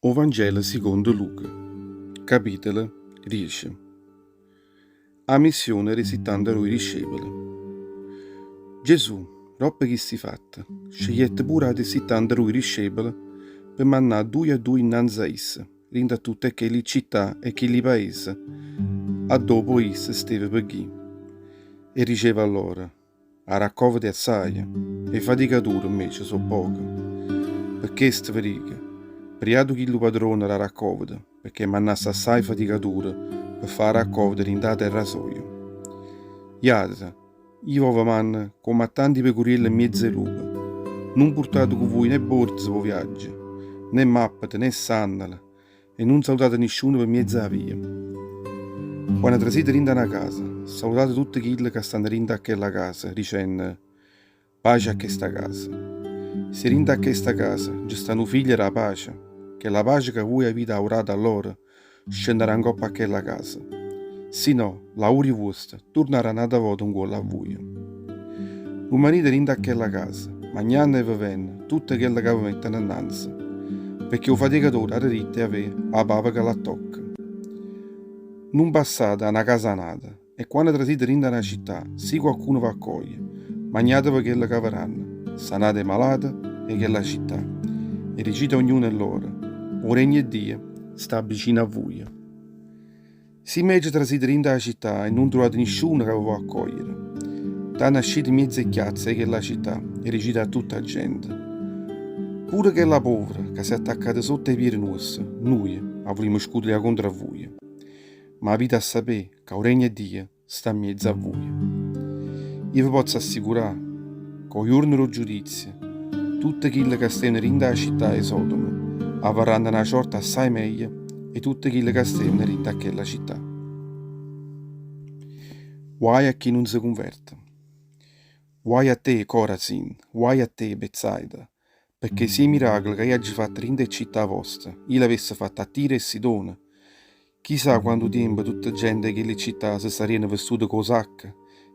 O Vangelo sicondo Luca, capitolo diece. A missione d' 'e sittantaduje discepole. Gesù, doppo chisti fatte, scegliette pure ati sittantaduje discepole pe mannà a duje a duje nnanze a isso, dint' a tutte chelli città e chilli paese addò po' isso steva pe ghì. E diceva a loro, 'A raccoveta è assaje, 'e faticature 'mmece so' poche. Pe chesto ve dico, priate chillu padrone d' 'a raccoveta pecché mannasse assaje faticature pe fa' 'a raccoveta dint' 'a terra soja. Jate, io vo ve manno comme a tanti pecurielle 'mmiez' 'e lupe. Nun purtate cu vuje né borze p' 'o viaggio, né mappete, né sànnale, E nun salutate nisciuno pe mmiez' 'a via. Quanno trasite dint' 'a na casa, salutate tutte chille ca stanno dint' 'a chella casa, dicenno, Pace a chesta casa. Si dint' 'a chesta casa nce sta nu figlio d' 'a pace, chella pace ca vuje avite aurato a lloro scennerà 'ncopp' 'a chella casa. Si no, l'aurio vuosto turnarà n'ata vota 'ncuollo a vuje. Rummanite dint' 'a chella casa, magnanno e vevenno tutto chello ca ve metteno 'nnanze, pecché 'o faticatore ha deritto 'e avé 'a pava ca l'attocca. Nun passate 'a na casa a n'ata, e quanno trasite dint' 'a na città, si quaccuno v'accoglie, magnateve chello ca ve danno, sanate 'e malate 'e chella città, e dicite a ognuno 'e lloro, 'O regno 'e Dio sta vicino a vuje. Si 'mmece trasite dint' 'a città e nun truvate nisciuno ca ve vò accogliere, tanno ascite 'mmiez' 'e chiazze 'e chella città e dicite a tutt' 'a gente, Pure chella povere ca s'è attaccata sott' 'e piede nuoste, nuje 'a vulimmo scutulià contro a vuje. Ma avite 'a sapé ca 'o regno 'e Dio sta 'mmiez' a vuje. Io ve pozzo assicurà ca 'o juorno d' 'o giudizio, tutte chille ca stevano dint' 'a città 'e Sodoma avarranno na ciorta assaje meglio 'e tutte chille ca stevano dint' a chella città. Guai a chi nun se cunverte. Guai a te, Corazin, guai a te, Betsaida, pecché si 'e miracule ca io aggio fatto dint' 'e città voste, io l'avesse fatto a Tiro e Sidone, Chisà quantu tiempo tutt' 'a gente 'e chelli città se sarriano vestute cu 'o sacco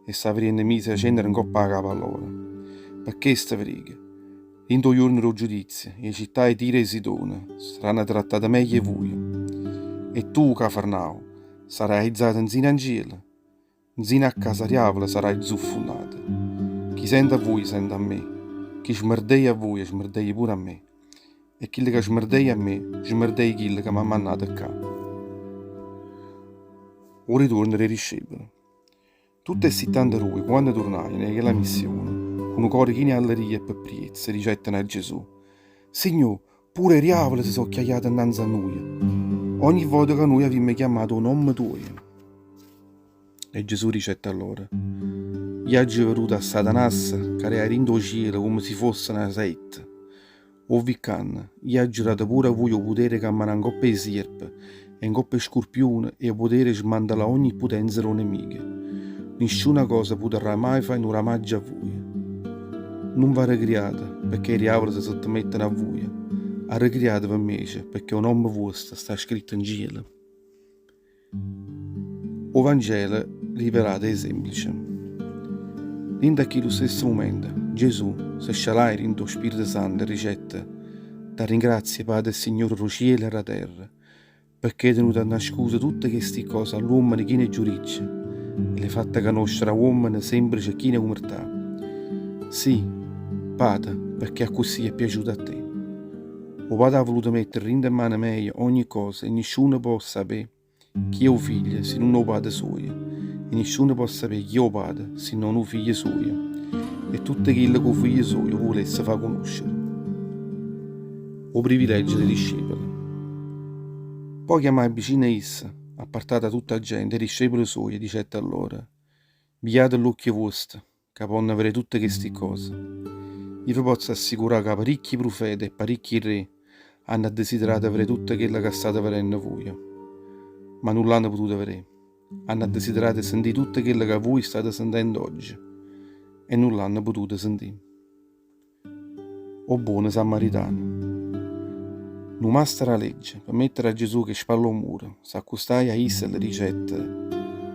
e s'avriano mise 'a cennere 'ncopp' 'a capa lloro. Pe chesto ve dico, dint' 'o juorno d' 'o giudizio, 'e città 'e Tiro e Sidone saranno trattate meglio 'e vuje. E tu, Cafarnao, sarai aizata 'nzino a 'ncielo? Nzino a casa diavolo sarai zuffunnato. Chi sente a vuje sente a me, chi smerdeia a vuje smerdeia pure a me, e chillo ca smerdeia a me smerdeia chillo ca m'ha mannato ccà. O ritorno d' 'e discepole. Tutt' 'e sittantaduje quanno turnajeno 'e chella missione, cu nu core chino 'e alleria e pe priezza, dicetteno a Gesù, Signò, Pure 'e diavule se so' chiajate 'nnanze a nuje, ogni vota ca nuje avimme chiammato 'o nomme tuoje. E Gesù dicette a loro, Io aggio veduto a Satanasse cadè 'a dint' 'o cielo comme si fosse na saetta. O vi ccanno, io aggio dato pure a vuje 'o putere 'e cammenà 'ncopp' 'e sierpe e 'ncopp' 'e scurpiune e 'o putere 'e smantellà ogni putenza d' 'o nemico. Nisciuna cosa putarrà mai fa' nu ramaggio a vuje. Nun v'arrecriate pecché 'e diavule se sottometteno a vuje, arrecriateve 'mmece pecché 'o nomme vuosto sta scritto 'ncielo. O Vangelo rivelato 'e semplice. Dint' a chillu stesso mumento Gesù se scialaje dint' 'o Spirito Santo e dicette, T'arringrazio, Padre e Signore d' 'o cielo e d' 'a terra, Pecché hê tenuto annascuse tutte chesti ccose a ll'uommene chine 'e giudizio e l'hê fatte canoscere a uommene semplice e chine 'e umirtà. Sì, Pate, pecché accussì è piaciuto a te. O Pate ha vuluto mettere dint' 'e mmane meje ogni cosa e nisciuno pò sapé chi è 'o Figlio si nun 'o Pate suoje e nisciuno pò sapé chi è 'o Pate si non 'o Figlio suoje e tutte chille ca 'o Figlio suoje vulesse fà cunoscere. 'o privileggio d' 'e discepole. Poi chiammaje vicino a isso, appartato 'a tutt' 'a gente, 'e discepole suoje e dicette a loro, Viate ll'uocchie vuoste, ca ponno vedé tutte chesti cose. Io ve pozzo assicurà ca paricchi prufete e paricchi re hanno addesiderato vedé tutto chello ca state vedenno vuje, ma nun l'hanno potuto vedé. Hanno addesiderato 'e sentì tutto chello ca vuje state sentendo oggi e nun l'hanno potuto sentì. O buono sammaritano. Nu masto d' 'a legge, pe mettere a Gesù ch' 'e spalle ô muro, s'accustaje a isso e le dicette,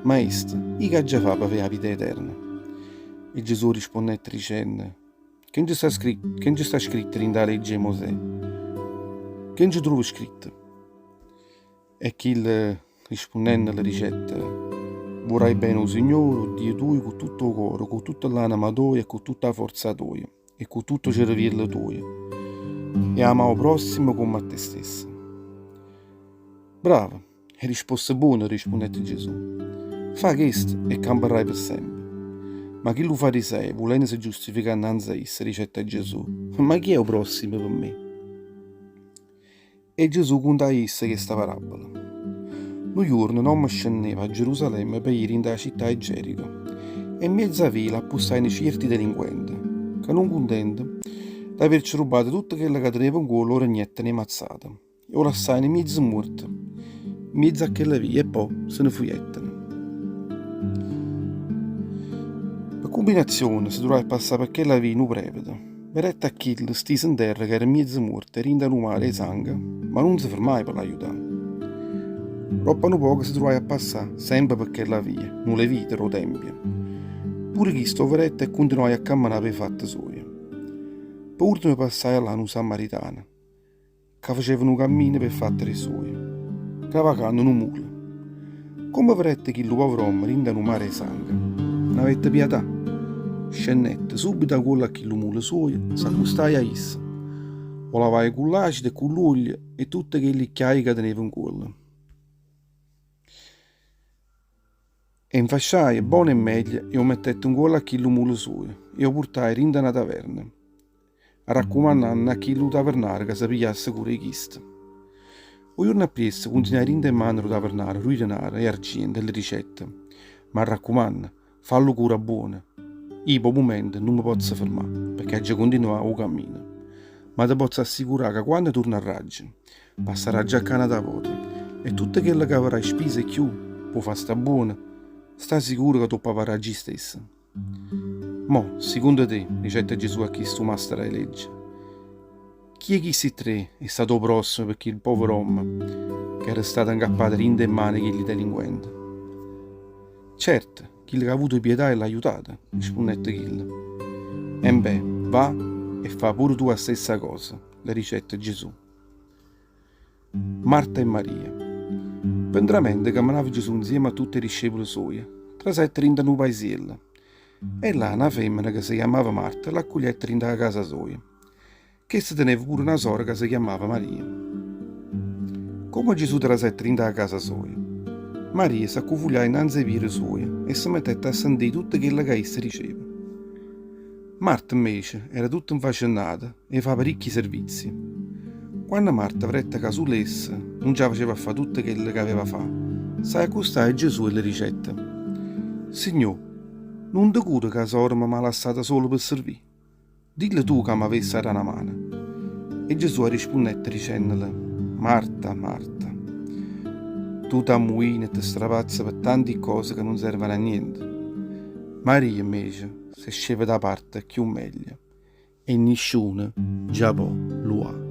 Maestro, io ch'aggia fà p'avè 'a vita eterna? E Gesù risponnette dicenno, Che nce sta che nce sta scritto dint' 'a legge 'e Mosè? Che nce truove scritto? E chillo rispunnenno le dicette, Vurai bene 'o Signore, 'o Dio tujo, cu tutto 'o core, cu tutta ll'anema toja e cu tutta 'a forza toja e cu tutto 'o cereviello tujo, e amà 'o prossimo comm' a te stesso. Bravo, 'e risposto buono, rispunnette Gesù. Fa chesto e camparrai pe sempe. Ma chillu fariseo, vulennose giustificà 'nnanze a isso, dicette a Gesù, Ma chi è 'o prossimo pe me? E Gesù cuntaje a isse chesta parabola. Nu juorno n'ommo scenneva 'a Gerusalemme pe jì dint' 'a città 'e Gerico, e 'mmiezz' 'a via l'appustajeno cierti delinquente, ca nun cuntente d'averce rubbato tutto chello ca teneva 'ncuollo 'o regnetteno 'e mazzate e 'o lassajeno miezo muorto 'mmiezz' a chella via e po' se ne fujetteno. Pe cumbinazione se truvaje a passà pe chella via nu prevete. Verette a chillo stiso 'nterra ca era miezo muorto dint' a nu mare 'e sanghe, ma nun se fermaje pe l'aiutà. Doppo a nu poco se truvaje a passà, sempe pe chella via, nu levita d' 'o tempio. Pure chisto 'o verette e cuntinuaje a cammenà p' 'e fatte suoje. Pe urdemo passaje 'a llà nu samaritano. Ca faceva nu cammino p' 'e fatte d' 'e suoje, cravacanno nu mulo. Comme verette chillu pover'ommo dint' a nu mare 'e sanghe, n'avette piatà. Scennette subito 'a cuollo a chillu mulo suojo, s'accustaje a isso, 'o lavaje cu l'acito e cu l'uoglio 'e tutte chelli chiaje ca teneva 'ncuollo. E 'nfasciaje buono e meglio e 'o mettette 'ncuollo a chillu mulo suojo e 'o purtaje dint' a na taverna, arraccumannanno a chillu tavernaro ca se pigliasse cura 'e chisto. O juorno appriesso cunsignaje dint' 'e mmane d' 'o tavernaro duje denare 'e argiento e le dicette, M'arraccumanno, fallo cura buono. Io p' 'o mumento nun me pozzo fermà, pecché aggia cuntinuà 'o cammino. Ma te pozzo assicurà ca quanno turnarraggio, passarraggio 'a ccà n'ata vota e tutto chello ca avrai spiso 'e cchiù p' 'o fà sta buono, sta sicuro ca t' 'o pavarraggio io stesso. Mo, sicondo te, dicette Gesù a chistu masto d' 'a legge, chi 'e chisti tre è stato 'o prossimo pe chillu povero ommo ca era stato 'ncappato dint' 'e mmane 'e chilli delinquente? Certo, chillo c'ha avuto pietà e l'ha aiutato, rispunnette chillo. Embè, va e fa pure tu 'a stessa cosa, le dicette Gesù. Marta e Maria. Pe 'ntramente cammenava Gesù 'nzieme a tutt' 'e discepule suoje, trasette dint' a nu paisiello, e là na femmena ca se chiammava Marta l'accugliette dint' 'a casa soja. Chesta teneva pure na sora ca se chiammava Maria. Comme Gesù trasette dint' 'a casa soja, Maria s'accufugliaje 'nnanze 'e piede suoje e se mettette a sentì tutto chello ca isso diceva. Marta 'mmece era tutta 'nfacennata 'e fa paricchi servizi. Quanno Marta verette ca sulo essa nun ce 'a faceva a fa tutto chello ca aveva fa, s'accustaje a Gesù e le dicette, Signò, nun te cure ca sorema m'ha lassata sola pe servì? Dille tu ca m'avesse 'a dà na mano. E Gesù 'a rispunnette dicennole, Marta, Marta, tu t'ammuine e te strapazze pe tanti cose ca nun serveno a niente. Maria, 'mmece, se sceve da parte cchiù meglio e nisciuno nce 'a po' luà.